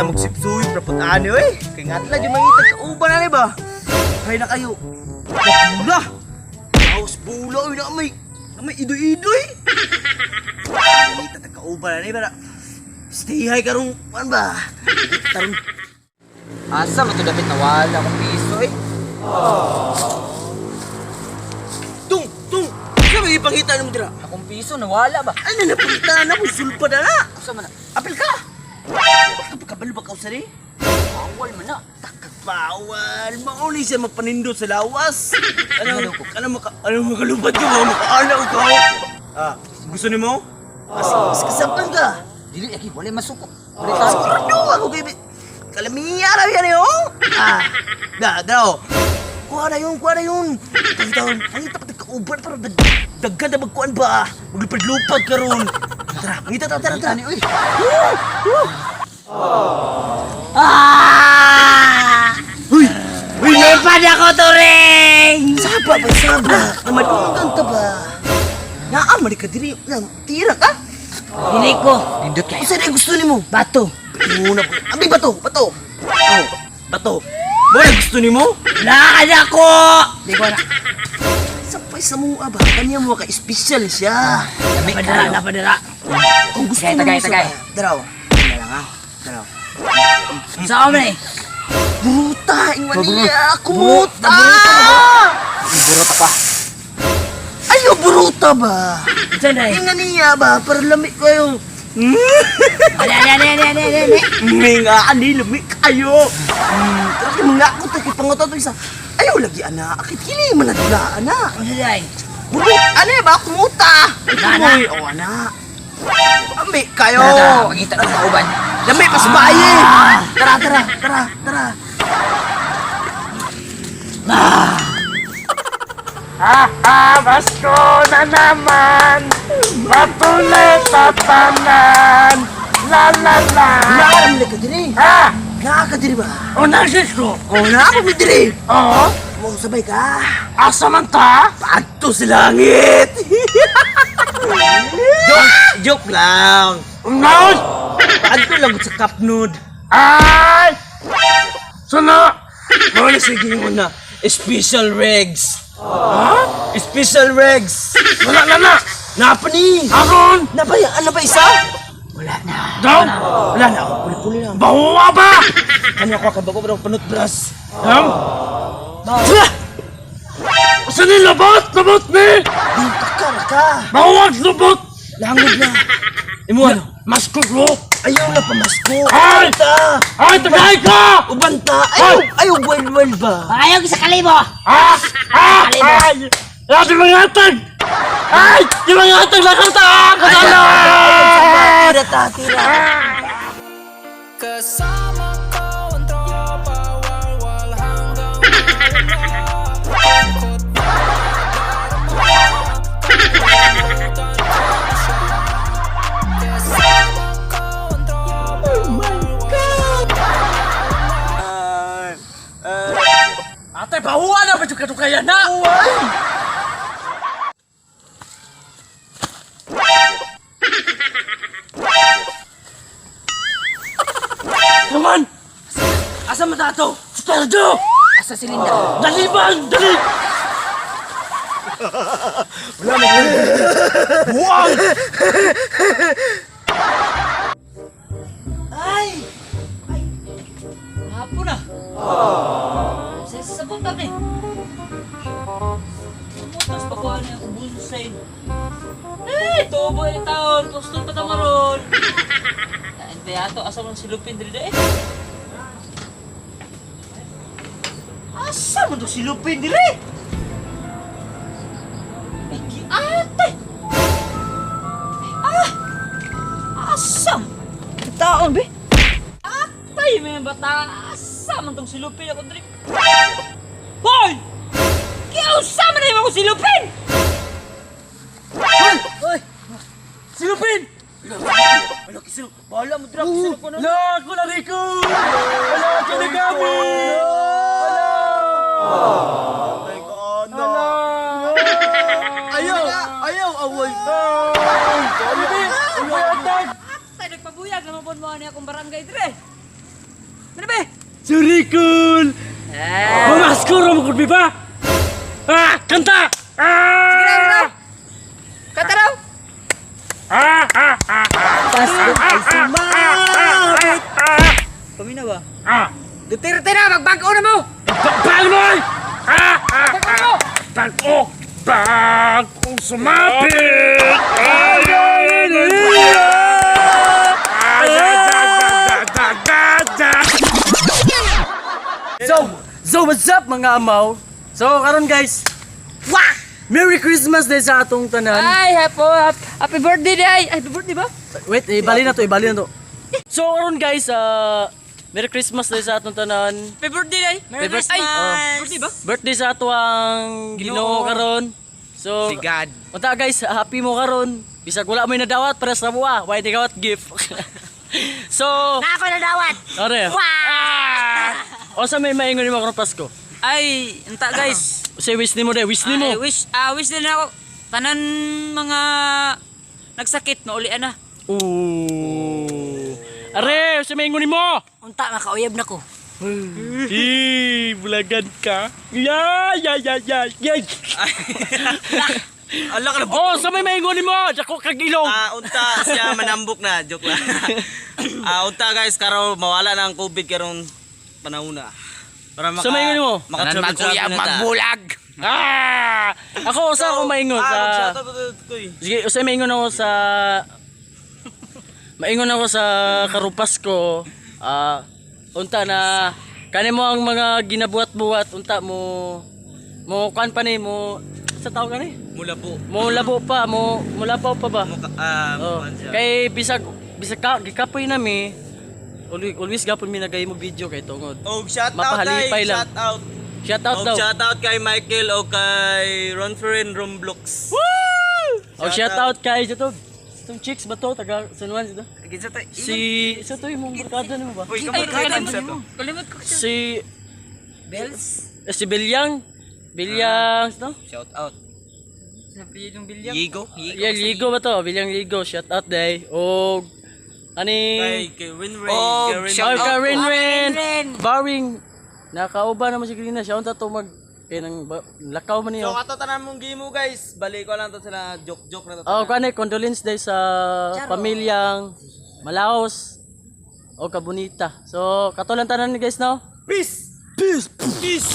Ta magsipsuy prapot ani oy. Kay ngatla jud mangita ka uban ani ba. Hay na kayo. Bula. Laos bula oy na may idoy-idoy. Mangita ta kauban ani ba. Stay high karong kuan ba. Tarong Asa man to dapit nawala akong piso eh. tung tung. Sa may ipangita nimo dira. Akong piso nawala ba? Ano na pangita na mo sulpa na na. Asa man na? Apil ka. Kabalo ba ka usari? Bawal man na. Bawal! Mauli siya mapanindot sa lawas! Ano, ano, ano makalupad ka ba? Makaala ko! Ah, gusto ni mo? Mas kasapan ka! Dili lagi wala masuko. Wala tao. Sigurado ako kay... Kalamiya raw yan eh, oh! Ah, da, daw! Kuha na yun, kuha na yun! Pangita, pangita pati kauban para daggan na magkuan ba? Maglupad-lupad ka ron! Tara, pangita, tara, tara, tara! Ani oy. Woo! Woo! Ah! Uy! Uy, Lipad ako, Turing! Saba ba, saba? Namadunggan ka ba? Naa, mali ka diri. Na, tira ka? Dili ko. Nindot kay. Usa na gusto nimo? Bato. Muna po. Abi, bato, bato. Oh, bato. Mo na gusto nimo? Lakad ako! Di ko na. Sapay sa mua ba? Kanya mo ka special siya. Lami Napadara, kayo. napadara. Kung gusto Tagay, nimo tagay, sa tagay. Daraw. Ano lang ah. Daraw. Saan man eh? Buruta, ingwan niya. Kumuta. Iburot pa. Ayo buruta ba? Saan na eh? Ingwan niya ba? Para lami kayo. Ali, ali, ali, ali, ali, ali, ali. Minga, ani lami kayo. Tara kay mga ako tay pangutan to isa. Ayaw lagi ana, akit kini man nagla ana. Ano day? Burut, ano ba kumuta? Ana. Uy, oh ana. Lami kayo. Tara, tara, mangita ta sa uban. Lami pas baye. Tara, tara, tara, tara. Ah, Pasko na naman, matuloy tatanan, la la la. Naaram na ka diri. Ah, Naa ka diri ba? unasis ko. Oh, naa pa mi diri. Oo, Mo sabay ka. asa man ta? Paadto sa langit. Joke, joke lang. Unaos! Paadto lang sa kapnud. Ay! Suna! Mao na sige mo na special regs. Ha? Special regs. Wala na na! Napa ni? Aron! Napa ano ba isa? Daw! Wala na ako. Puli-puli lang. Bawa ba? Kanya ko kabago pero panut bras. Daw! Tara! Asa ni lubot? Lubot ni! Di ka ka. Bawag lubot! Langod na. Imo ano? Masko ko! Ayaw na pamasko. Ay! Ubanta. Ay, tagay ka! Ubanta. Ayaw, ayaw well ba? Ayaw sa kalibo! Ah! Ah! Ay! Ah, di mga atag! Ay! Di mga atag! Lakaw ta! Kasala! Tira ta, tira. Kasama ko ang tropa, walwal hanggang mawala. Lungkot na nadarama, kalimutan ko na siya. Kasama ko ang tropa, walwal hanggang Ate, bawa na ba yung katukayan na? Come on! Asa man ta to? Stardo! Asa si Linda? Dali ba? Dali! Wala na. Buwang! Ay! Hapon na. Sa sabon pa ni. Tumutos pa ko ano yung bunsay. Eh, tubo yung taon. Gusto pa tamaron. Ante ato, asa man si Lupin diri eh. Asa man to si Lupin dire? Ay, ate! Ah! Asam! Taon be. Atay, may bata! Asa man tong si Lupin ako diri? Hoy! Kiusa man na ako si Lupin! Hoy! Si Lupin! Ala kisil, bahala mo dira kisil ko na. La, ako na Rico! Wala ka na kami! Wala! Ayaw, ayaw away. Lupin! Uy, atag! Atay, nagpabuyag naman po mo ani akong barangay dire. Ano ba? Surikul! Mamasko ra mo gud ba? Ah, kanta! Ah! Sige na, kanta raw! Ah, ah, ah, Pasko ay sumapit. Pamina ba? ah. Duterte na, magbago na mo! Paano mo? Ay? Ah, ah, Bago mo! Bago, bagong sumapit! Ay, ay, ay, ay, ay, ay, ay, ay, ay, ay. So, what's up, mga amaw? So, karon guys, Wah! Merry Christmas day sa atong tanan. Ay, happy birthday day! Ay, happy birthday ba? Wait, ibali na to, ibali na to. So, karon guys, Merry Christmas day sa atong tanan. Happy birthday day! Merry Happy Christmas! Ay, Oh. birthday ba? Birthday sa ato ang Ginoo karon. So, Si God. unta guys, happy mo karon. Bisag wala mo'y nadawat para sa buwa, why di kawat gift. So, Na ako nadawat! are. Ah! Osa may maingon nimo karong Pasko? Ay, unta guys. Say wish nimo day, wish nimo. Ay, wish din ako. Tanan mga nagsakit, maulian na. Ooh. Are, usa may ingon nimo? Unta, makauyab na ko. Eh, bulagan ka. Ya, ya, ya, ya, ya. Ala ka na. Oh, sa may maingon nimo? Dako kag ilong. Ah, unta siya manambok na, joke lang. Ah, unta guys, karo mawala na ang COVID karong panahon na. Para maka Sa may ingon mo? Maka travel na ta. Ah! Ako usa ako maingon Ah, sa mag-shoutout ko to, eh. Sige, usa maingon ako sa maingon ako sa karupas ko. Ah, unta na kani mo ang mga ginabuhat-buhat unta mo mo kuan pa ni mo sa tawag kani? Mula po. Mo labo pa, mo mo labaw pa ba? Muka, ah, Oh, mukuan siya. kay bisag bisag ka gikapoy nami. Always, always gapon mi nagay mo video kay tungod. Og shout out Mapahalipay kay lang. shout out. Shout out Og daw. shout out kay Michael o kay Ronferin Romblocks. Og shout out kay ito. Itong chicks ba to? Taga San Juan ito? Kinsa ta? Si sa to imong barkada nimo ba? Uy, Ay, kamot kay kalimot sa to. Kalimot ko siya. Si Bells? eh, si Bilyang. Bilyang, no? Shout out. Sa yung bilyang. Yigo. Yigo. Yeah, Ligo ba to? Bilyang Ligo. Shout out day. Og ani Kay kay Winray. Og kay Rin- shout Ay, kay Ren Ren. Ren. Baring nakauba naman si Grina. Siya unta to mag kay nang lakaw man So niyo. kato tanan mong gimo guys. Bali ko lang to sila joke joke na to. Oh, kani condolence day sa pamilyang Malaos o Kabunita. So, katulan tanan ni guys, no? Peace. Peace. Peace.